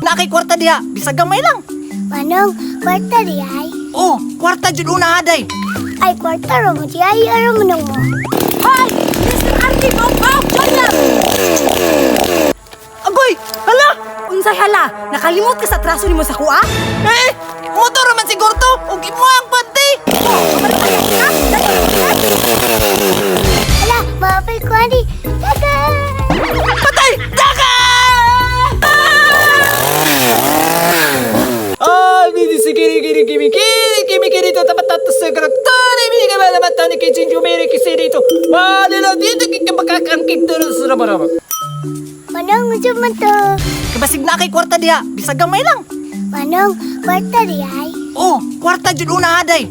Na kay kwarta diha, bisag gamay lang. Manong, kwarta di ay. Oh, kwarta jud una haday. Ay, kwarta ro mo di ay, aro mo nang mo. Hoy! Mr. Arky, Bok Junior! Agoy, hala! Unsay hala? Nakalimot ka sa traso nimo sa kuha? Eh, motor man siguro to. Ug imo ang pante. Oh, kabalo ka ka? Dali, Hala, maapil ko ani. Daga! Patay! Daga! Ah, mi si kiri kiri kimi kiri kimi kiri to tapat sa karakteri mi ka ba mata ni kichin jumeri kisiri to. Ma de la dito ki makakangkik to sa bara. Manong, unsa man to? Kabasig na kay kwarta diha, bisag gamay lang. Manong, kwarta di ay. Oh, kwarta jud una haday.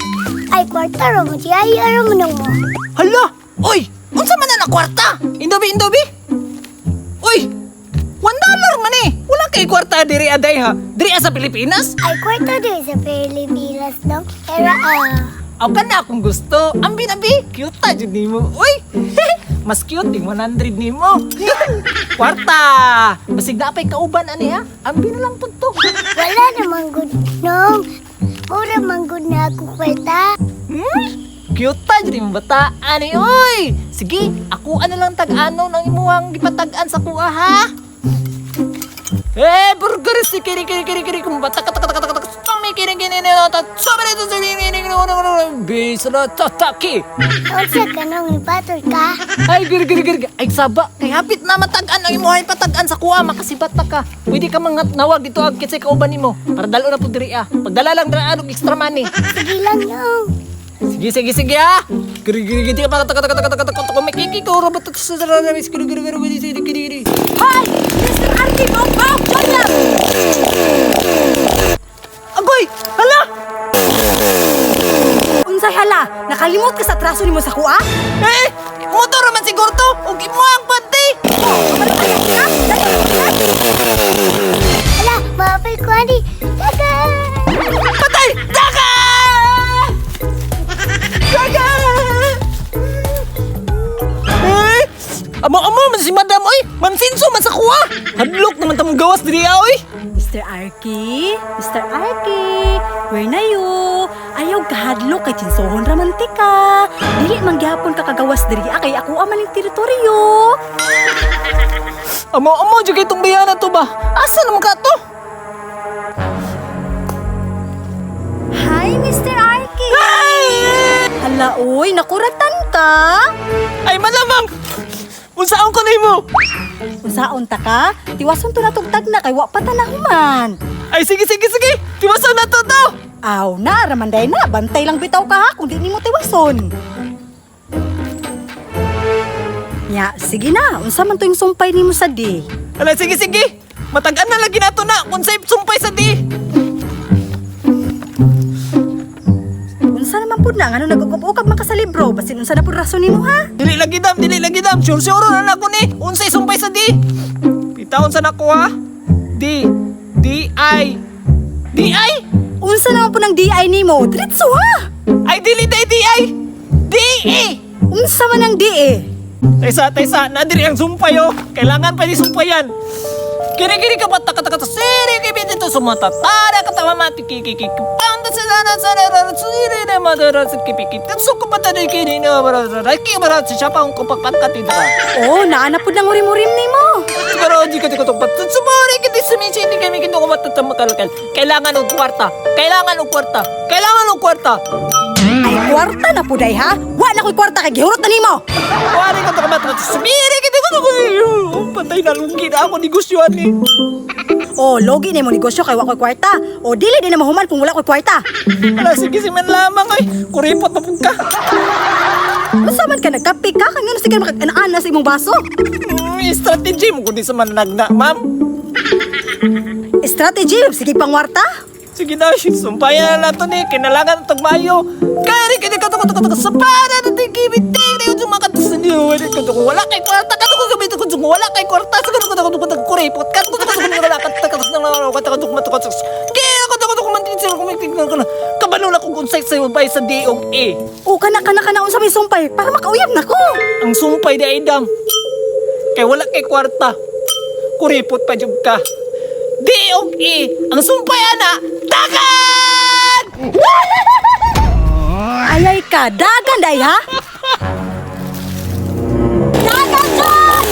Ay, kwarta ro mo di ay, aro mo nang mo. Hala! Oy! Unsa man na na kwarta? Indobi, indobi! Oy! $1 man eh! Wala kay kwarta diri aday ha. Diri sa Pilipinas? Ay, kwarta di sa Pilipinas nong. Era ah. Aw ka na akong gusto. Ambi na bi, cute ta jud nimo. Uy! Mas cute yung 100 nimo. Kwarta! Basig na pa'y kauban ani ha. Ambi na lang pud to. Wala namang good nong. Mura man good na ako kwarta. Hmm? Cute ta jud nimo bata ani oy. Sige, ako ano lang tag-ano ng imuhang gipatag-an sa kuha ha. Eh, burger si kiri kiri kiri kiri kung bata kata kata kata kata kami kiri kiri ni ta sobre to kiri kiri kiri bisla tataki. Unsa ka nong ipatol ka? Ay, giri giri giri. Ay, saba. Kay hapit na matag-an ang imuhay patag-an sa kuha, makasibat na ka. Pwede ka mga nawag dito ang kitsay kauban nimo. Para dalo na pud diri ah. Pagdala lang dira og extra money. Sige lang nong. Sige, sige, sige ah. Giri giri giri kata kata kata kata kata kata kumikiki ko robot sa giri giri giri giri giri giri. Hoy! Mr. Arky, Bok Junior! Agoy! Hala! Unsay hala? Nakalimot ka sa traso nimo sa kuha? Eh! Motor man siguro to! Ug imo ang pante! Oh, kabalo ka ka? Dali, Hala, maapil ko ani. Daga! Patay! Daga! Daga! Eh! Amo-amo man si Madam oy! Ma'am Sinso man sa kuha! Hadlok naman tamong gawas diri ah, oy! Mr. Arky, Mr. Arky, where na you? Ayaw kahadlok kay tsinsohon raman ti ka. Dili man gyapon ka kagawas diri ah, kay ako ang maling teritoryo. Amo-amo jud kay tong bayana to ba? Asa naman ka to? Hi, Mr. Arky. Hala, oy, nakuratan ka. Ay malamang! Unsaon ko nimo? Unsaon ta ka? Tiwason to natugtag na kay wa pa ta nahuman. Ay sige sige sige! Tiwason na to to! Aw na, ramanday na, bantay lang bitaw ka ha kung di nimo tiwason. Ya, sige na, unsa man to yung sumpay nimo sa di? Ala sige sige! Matag-an na lagi nato na unsay sumpay sa di! Unsa naman pud na ngano nagukub-ukab man ka sa libro, basin unsa na pud rason nimo ha? Dili lagi dam, dili lagi dam. Sure sure na nako ni. Unsay sumpay sa D? Pitaon sa nako ha. D D I D I? Unsa naman pud ang DI nimo? Diretso ha. Ay dili D D I. D E. Unsa man ang DE? Taysa taysa na diri ang sumpay oh. Kailangan pa ni sumpayan. Kiri kiri ka bata kata kata siri kiri dito sumata tara kata mama tiki kiki panda sa na sa na na siri na madara sa kipi kipi suko pata ni kiri na bara ra ki bara sa siya pa ang kupagpagkatid ka. Oh, naa na pud ang urim-urim nimo. Siguro di ka ko pat sumori kita sa minsan hindi kami kinuha matatamakal. Kailangan og kwarta. Kailangan og kwarta. Kailangan og kwarta. Ay kwarta na pud ay ha? Wa na koy kwarta kay gihurot na nimo. Wari ka to kamat sumiri kita ko patay na lunggi na ako negosyo ani. Oh, logi na mo negosyo kay wa koy kwarta. O dili din na mahuman kung wala koy kwarta. Ala sige si man lamang ay kuripot na pud ka. Unsa man ka nagkape ka kay ngano sige makag-ana sa imong baso? Strategy mo kundi sa mananagna, ma'am. Strategy, sige pangwarta. Sige na, sumpayan na nato ni. Kinalangan ng tagmayo. Kaya rin ka to ka to sa para na tingibit ting na yung mga kato wala kay kwarta ka ko gamitin ko wala kay kwarta sa ko ko ko kuripot ka ko ko wala ka ka ka ka ka ka kaya ko ko ko man ko kabalo na kung unsay sa bay sa D og E. O kana kana kana unsa may sumpay para makauyab na ko. Ang sumpay di ay dam. Kay wala kay kwarta. Kuripot pa jud ka. Di og E, ang sumpay ana, dagan! Alay ka, dagan day ha? Dagan dyan!